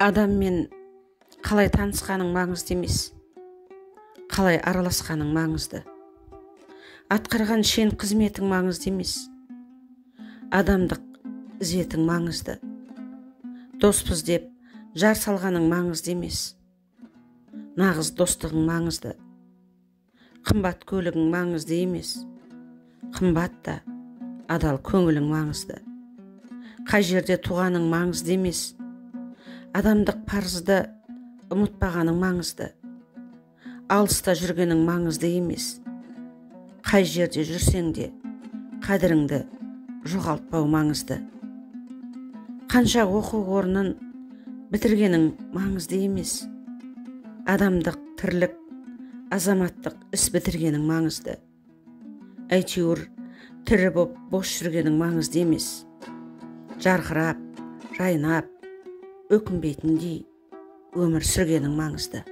Адаммен қалай танысқаның маңызды емес, қалай араласқаның маңызды. Атқарған шен қызметің маңызды емес, адамдық ізетің маңызды. Доспыз деп жар салғаның маңызды емес, нағыз достығың маңызды. Қымбат көлігің маңызды емес, қымбат та адал көңілің маңызды. Қай жерде туғаның маңызды емес, адамдық парызды ұмытпағаның маңызды. Алыста жүргенің маңызды емес, қай жерде жүрсең де қадіріңді жоғалтпау маңызды. Қанша оқу орнын бітіргенің маңызды емес, адамдық тірлік, азаматтық іс бітіргенің маңызды. Әйтеуір тірі боп бос жүргенің маңызды емес, жарқырап, жайнап, өкінбейтіндей өмір сүргенің маңызды.